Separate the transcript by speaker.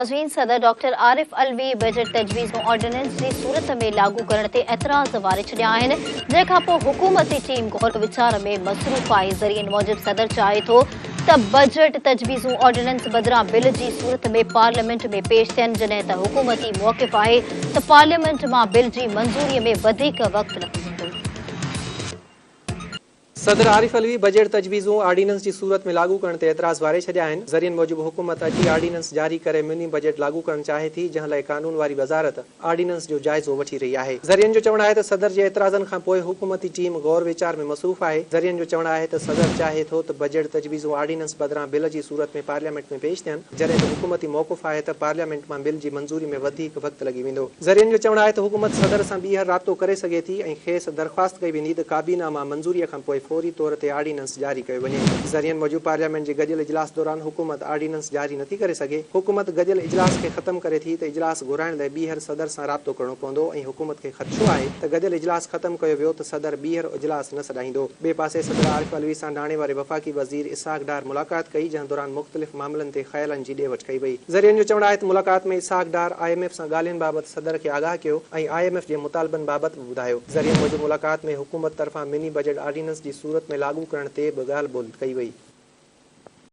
Speaker 1: ناظرين صدر doctor Arif Alvi budget تجويزون آرڊيننس جي صورت ۾ لاڳو ڪرڻ تي اعتراض واري ڇڏيا آهن جنهن کانپوء حڪومتي ٽيم غور ويچار ۾ مصروف آهي ذريعن موجب صدر چاهي ٿو ته بجيٽ تجويزون آرڊيننس بدران بل جي صورت ۾ پارليامينٽ ۾ پيش ٿين جڏهن ته حڪومتي موقف آهي ته پارليامينٽ مان بل جي منظوري ۾ وڌيڪ وقت لڳي ويندو.
Speaker 2: صدر عارف علوي بجيٽ تجويزون آرڊيننس جي صورت ۾ لاڳو ڪرڻ تي اعتراض واري ڇڏيا آهن. ذريعن موجب حڪومت اڄ ئي آرڊيننس جاري ڪري مني بجيٽ لاڳو ڪرڻ چاهي ٿي، جنهن لاء قانون واري وزارت آرڊيننس جو جائزو وٺي رهي آهي. ذريعن جو چوڻ آهي ته صدر جي اعتراضن کانپوء حڪومتي ٽيم غور ويچار ۾ مصروف آهي. ذريعن جو چوڻ آهي ته صدر چاهي ٿو ته بجيٽ تجويزون آرڊيننس بدران بل جي صورت ۾ پارليامينٽ ۾ پيش ٿين. جڏهن ته حڪومتي موقف آهي ته پارليامينٽ مان بل جي منظوري ۾ وڌيڪ وقت لڳي ويندو. ذريعن جو چوڻ آهي ته حڪومت صدر سان ٻيهر رابطو ڪري سگهي ٿي ۽ کيس درخواست ڪئي ويندي ته ڪابينا مان منظوري کانپوء فوري طور تي آرڊيننس جاري ڪيو وڃي. ذريعن موجب پارليامينٽ جي گڏيل اجلاس دوران حڪومت آرڊيننس جاري نٿي ڪري سگهي، حڪومت گڏيل اجلاس کي ختم ڪري ٿي ته اجلاس گهرائڻ لاء ٻيهر صدر سان رابطو ڪرڻو پوندو ۽ حڪومت کي خدشو آهي ته گڏيل اجلاس ختم ڪيو ويو ته صدر ٻيهر اجلاس نه سڏائيندو. ٻئي پاسي صدر عارف علوي سان ناڻي واري وفاقي وزير اسحاق ڊار ملاقات ڪئي جنهن دوران مختلف معاملن تي خيالن جي ڏي وٺ ڪئي وئي. ذريعن جو چوڻ آهي ته ملاقات ۾ Ishaq Dar I M F سان ڳالهين بابت صدر کي آگاهه ڪيو ۽ I M F جي مطالبن بابت به ٻڌايو. ذريعن موجب ملاقات ۾ حڪومت طرفان مني بجيٽ آرڊيننس جي صورت ۾ لاڳو ڪرڻ تي به ڳالهه ٻولهه ڪئي وئي.